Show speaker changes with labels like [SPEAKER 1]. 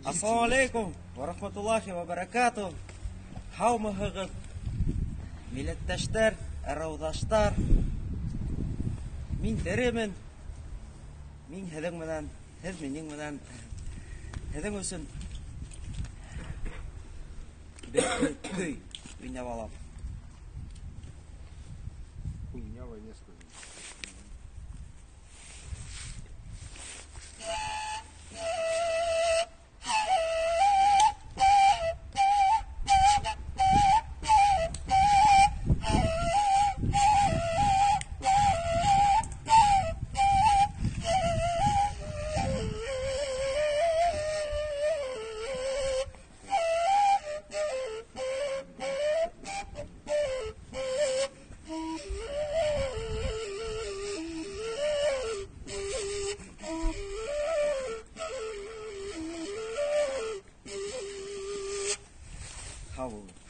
[SPEAKER 1] Ассаламу алейкум ва рахматуллахи ва баракату. Һаумыһыгыз, милләттәшләр, ыраудаштар. Мин теремен. Мин һеҙҙең менән, һеҙ минең менән. Һеҙҙең өсөн бер көй уйнап алам.
[SPEAKER 2] Хуйня войне скажу.
[SPEAKER 1] Һау булығыҙ.